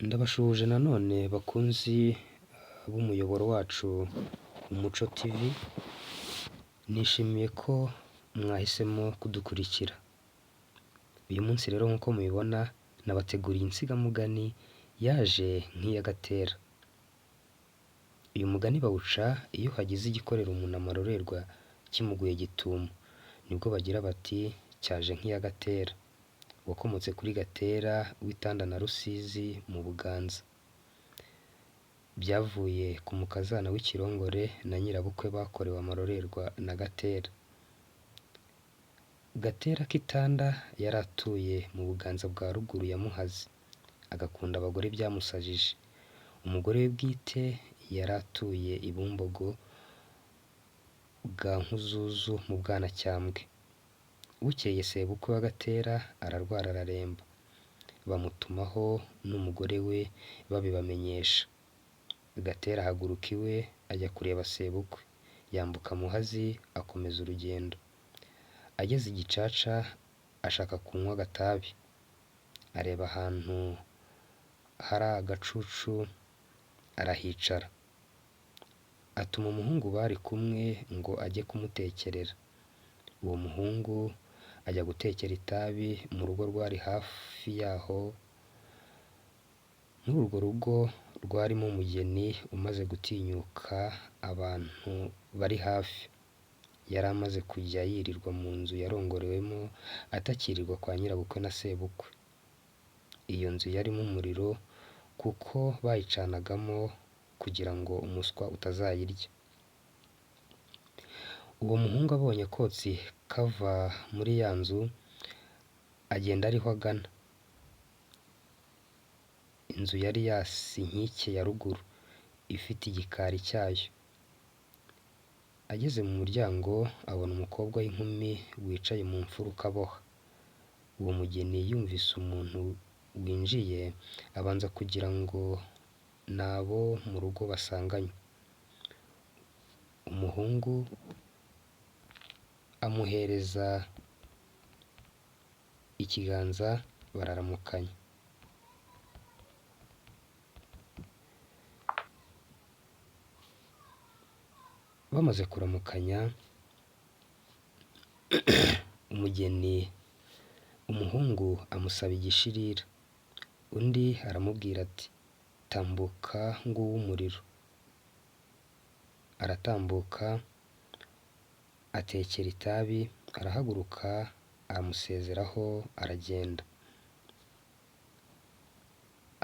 Ndabashuhuje nanone bakunzi b'umuyoboro wacu Umuco TV, nishimiye ko mwahisemo kudukurikira. Uyu munsi rero nk'uko mubibona nabateguriye insigamugani yaje nk'iya Gatera. Uyu mugani bawuca iyo hagize igikorera umuntu amarorerwa kimuguye gitumo, nibwo bagira bati cyaje nk'iya Gatera. Wakomotse kuri Gatera w'i Tanda na Rusizi mu Buganza. Byavuye ku mukazana w'ikirongore na nyirabukwe bakorewe amarorerwa na Gatera. Gatera k'i Tanda yari atuye mu Buganza bwa ruguru ya Muhazi, agakunda abagore byamusajije. Umugore we bwite yari atuye i Bumbogo bwa Nkuzuzu mu Bwanacyambwe. Bukeye sebukwe wa Gatera ararwara araremba, bamutumaho n'umugore we babibamenyesha. Gatera ahaguruka iwe ajya kureba sebukwe, yambuka Muhazi akomeza urugendo. Ageze i Gicaca ashaka kunywa agatabi, areba ahantu hari agacucu arahicara. Atuma umuhungu bari kumwe ngo ajye kumutekerera. Uwo muhungu ajya gutekera itabi mu rugo rwari hafi yaho, muri urwo rugo rwarimo umugeni umaze gutinyuka abantu bari hafi. Yari amaze kujya yirirwa mu nzu yarongorewemo atakirirwa kwa nyirabukwe na sebukwe. Iyo nzu yarimo umuriro kuko bayicanagamo kugira ngo umuswa utazayirya. Uwo muhungu abonye akotsi kava muri ya nzu, agenda ariho agana. Inzu yari yasa inkike ya ruguru, ifite igikari cyayo. Ageze mu muryango abona umukobwa w'inkumi wicaye mu mfuruka aboha. Uwo mugeni yumvise umuntu winjiye, abanza kugira ngo ni abo mu rugo basanganywe. Umuhungu amuhereza ikiganza bararamukanya. Bamaze kuramukanya, umugeni umuhungu amusaba igishirira, undi aramubwira ati tambuka nguwo umuriro. Aratambuka atekera itabi, arahaguruka amusezeraho aragenda.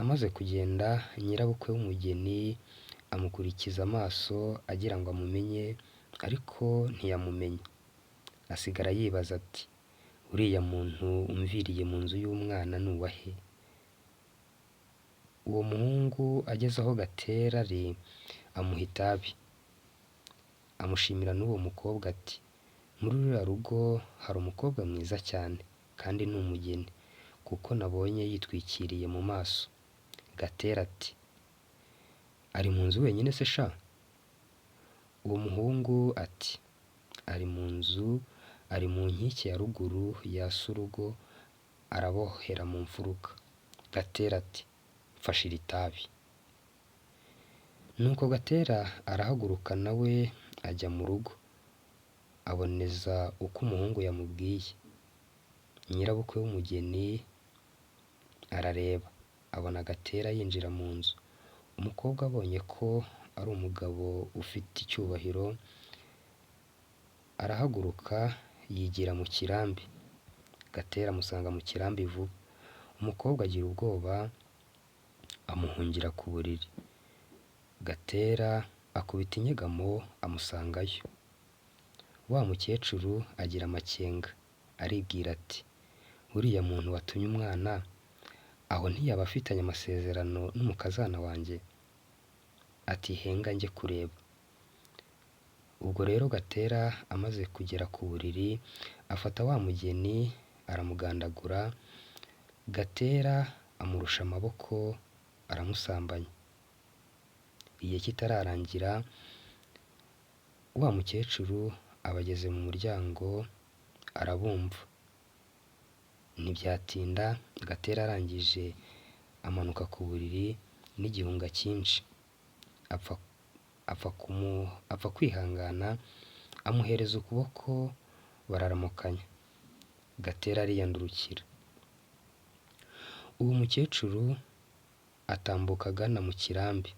Amaze kugenda nyirabukwe w'umugeni amukurikiza amaso agira ngo amumenye ariko ntiyamumenya. Asigara yibaza ati uriya muntu umviriye mu nzu y'umwana ni uwa he? Uwo muhungu ageze aho Gatera ari amuha itabi, amushimira n'uwo mukobwa ati muri ruriya rugo hari umukobwa mwiza cyane kandi ni umugeni kuko nabonye yitwikiriye mu maso. Gatera ati ari mu nzu wenyine se sha? Uwo muhungu ati ari mu nzu, ari mu nkike ya ruguru yasa urugo arabohera mu mfuruka. Gatera ati mfashe iri tabi. Nuko Gatera arahaguruka na we ajya mu rugo, aboneza uko umuhungu yamubwiye. Nyirabukwe w'umugeni arareba, abona Gatera yinjira mu nzu. Umukobwa abonye ko ari umugabo ufite icyubahiro, arahaguruka yigira mu kirambi. Gatera amusanga mu kirambi vuba. Umukobwa agira ubwoba amuhungira ku buriri. Gatera akubita inyegamo amusangayo. Wa mukecuru agira amakenga, aribwira ati uriya muntu watumye umwana, aho ntiyaba afitanye amasezerano n'umukazana wanjye? Ati henga njye kureba. Ubwo rero Gatera amaze kugera ku buriri, afata wa mugeni aramugandagura, Gatera amurusha amaboko aramusambanya. Igihe kitararangira, wa mukecuru aba ageze mu muryango arabumva. Ntibyatinda Gatera arangije Amanuka ku buriri n'igihunga cyinshi, apfa kwihangana amuhereza ukuboko bararamukanya. Gatera ariyandurukira. Uwo mukecuru atambuka agana mu kirambi,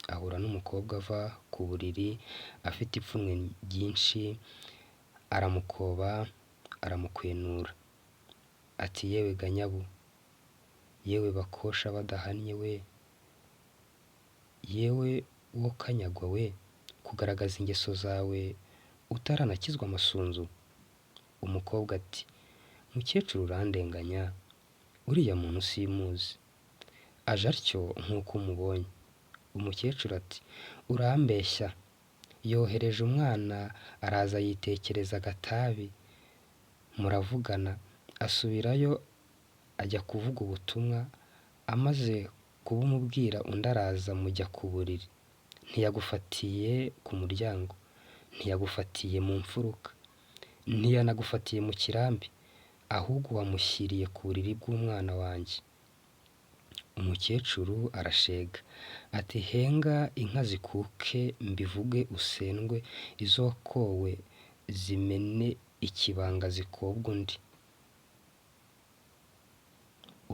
ahura n'umukobwa ava ku buriri afite ipfunwe ryinshi, aramukoba aramukwenura, ati yewe ganyabu, yewe bakosha badahannye we, yewe wo kanyagwa we, kugaragaza ingeso zawe utaranakizwa amasunzu? Umukobwa ati mukecuru urandenganya, uriya muntu simuzi, aje atyo nk'uko umubonye. Umukecuru ati urambeshya, yohereje umwana araza yitekereza agatabi, muravugana, asubirayo ajya kuvuga ubutumwa, amaze kubumubwira undi araza mujya ku buriri, ntiyagufatiye ku muryango, ntiyagufatiye mu mfuruka, ntiyanagufatiye mu kirambi, ahubwo wamushyiriye ku buriri bw'umwana wanjye. Umukecuru arashega ati henga inka zikuke mbivuge usendwe, izo wakowe zimene ikibanga zikobwe undi.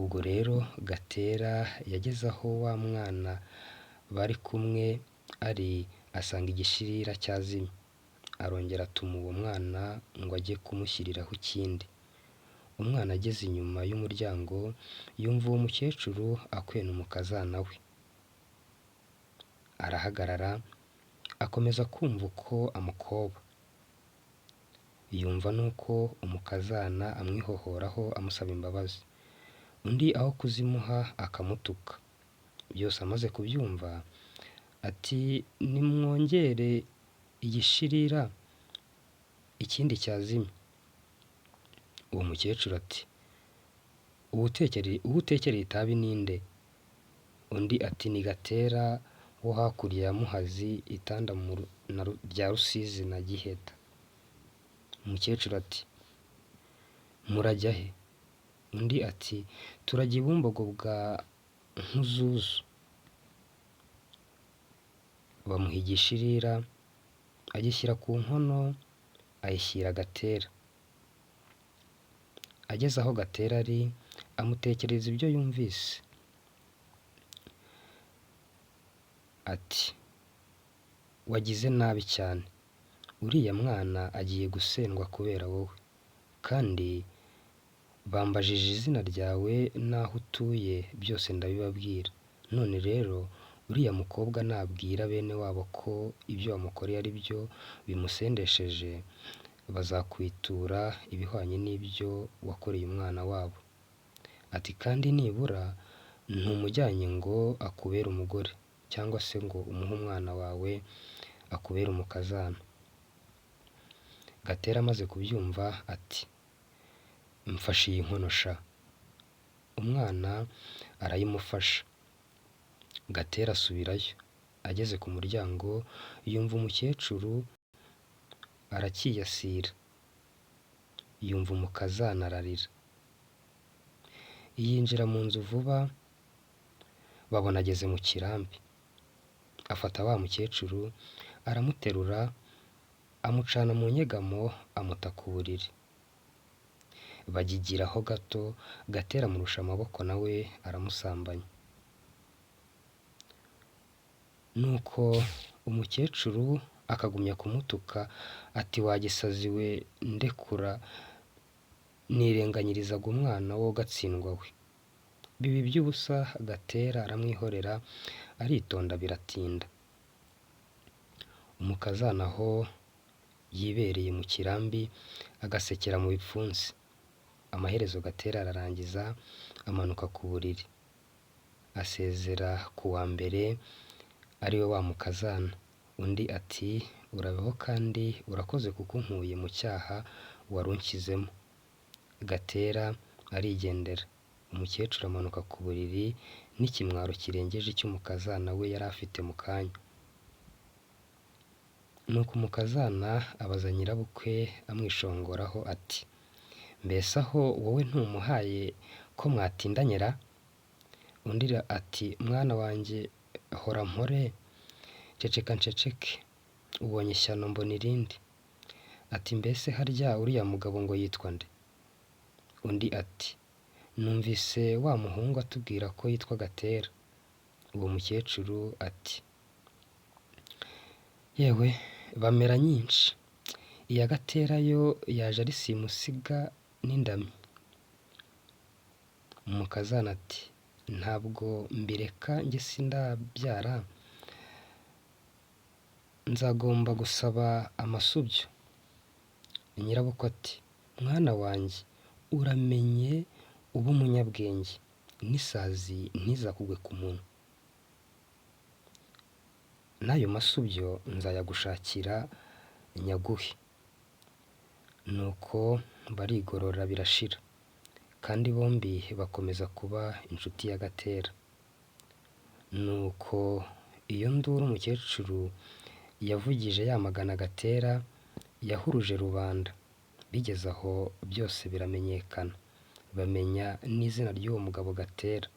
Ubwo rero Gatera yageze aho wa mwana bari kumwe ari, asanga igishirira cyazimye, arongera atuma uwo mwana ngo ajye kumushyiriraho ikindi. Umwana ageze inyuma y'umuryango yumva uwo mukecuru akwena umukazana we, arahagarara akomeza kumva uko amukoba, yumva n'uko umukazana amwihohoraho amusaba imbabazi, undi aho kuzimuha akamutuka. Byose amaze kubyumva ati nimwongere igishirira ikindi cyazimye. Uwo mukecuru ati uwo utekereye itabi ni nde? Undi ati ni Gatera wo hakurya ya Muhazi itanda rya Rusizi na Giheta. Umukecuru ati murajya he? Undi ati turajya i Bumbogo bwa Nkuzuzu. Bamuha igishirira agishyira ku nkono ayishyira Gatera. Ageze aho Gatera ari amutekerereza ibyo yumvise, ati wagize nabi cyane, uriya mwana agiye gusendwa kubera wowe, kandi bambajije izina ryawe n'aho utuye byose ndabibabwira, none rero uriya mukobwa nabwira bene wabo ko ibyo wamukoreye ari byo bimusendesheje, bazakwitura ibihwanye n'ibyo wakoreye umwana wabo. Ati kandi nibura ntumujyanye ngo akubere umugore, cyangwa se ngo umuhe umwana wawe akubere umukazana. Gatera amaze kubyumva ati mfashe iyi nkono sha. Umwana arayimufasha. Gatera asubirayo, ageze ku muryango yumva umukecuru aracyiyasira, yumva umukazana ararira. Yinjira mu nzu vuba, babona ageze mu kirambi, afata wa mukecuru aramuterura, amucana mu nyegamo, amuta ku buriri. Bagigiraho gato, Gatera amurusha amaboko nawe aramusambanya. Nuko umukecuru akagumya kumutuka ati wa gisazi we ndekura, nirenganyirizaga umwana wo gatsindwa we. Biba iby'ubusa, Gatera aramwihorera aritonda biratinda. Umukazana aho yibereye mu kirambi agasekera mu bipfunsi. Amaherezo Gatera ararangiza amanuka ku buriri, asezera ku wa mbere ari we wa mukazana. Undi ati urabeho kandi urakoze kuko unkuye mu cyaha wari unshyizemo. Gatera arigendera. Umukecuru amanuka ku buriri n'ikimwaro kirengeje icy'umukazana we yari afite mu kanya. Nuko umukazana abaza nyirabukwe amwishongoraho ati mbese aho wowe ntumuhaye ko mwatindanye ra? Undi ati mwana wanjye hora mpore, ceceka nceceke, ubonye ishyano mbona irindi. Ati mbese harya uriya mugabo ngo yitwa nde? Undi ati numvise wa muhungu atubwira ko yitwa Gatera. Uwo mukecuru ati yewe bamera nyinshi, iya Gatera yo yaje ari simusiga n'indamyi. Umukazana ati ntabwo mbireka njye sindabyara, nzagomba gusaba amasubyo. Nyirabukwe ati mwana wanjye uramenye ube umunyabwenge, n'isazi ntizakugwe ku munwa. N'ayo masubyo nzayagushakira nyaguhe. Nuko barigorora birashira, kandi bombi bakomeza kuba inshuti ya Gatera. Nuko iyo nduru umukecuru yavugije yamagana Gatera yahuruje rubanda, bigeze aho byose biramenyekana, bamenya n'izina ry'uwo mugabo Gatera.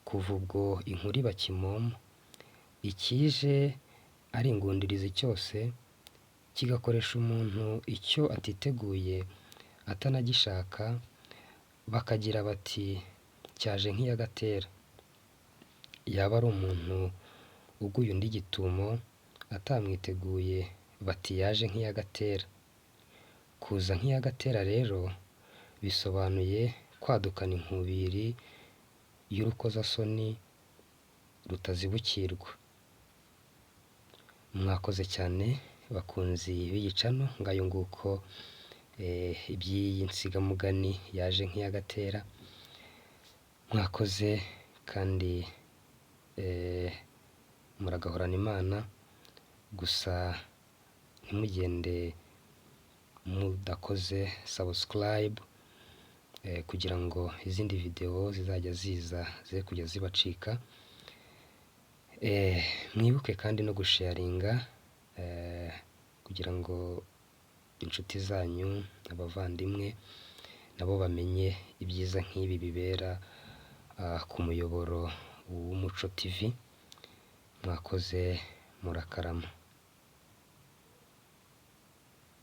Kuva ubwo inkuru iba kimomo, ikije ari ingundirizi cyose kigakoresha umuntu icyo atiteguye atanagishaka, bakagira bati cyaje nk'iya Gatera. Yaba ari umuntu uguye undi gitumo atamwiteguye, bati yaje nk'iya Gatera. Kuza nk'iya Gatera rero bisobanuye kwadukana inkubiri y'urukozasoni rutazibukirwa. Mwakoze cyane bakunzi b'iyi channel, ngayo nguko iby'iyi nsigamugani yaje nk'iya Gatera. Mwakoze kandi muragahorana Imana, gusa ntimugende mudakoze subscribe kugira ngo izindi video zizajya ziza ze kujya zibacika. Mwibuke kandi no gusharinga kugira ngo inshuti zanyu, abavandimwe nabo bamenye ibyiza nk'ibi bibera ku muyoboro w'Umuco TV. Mwakoze, murakarama.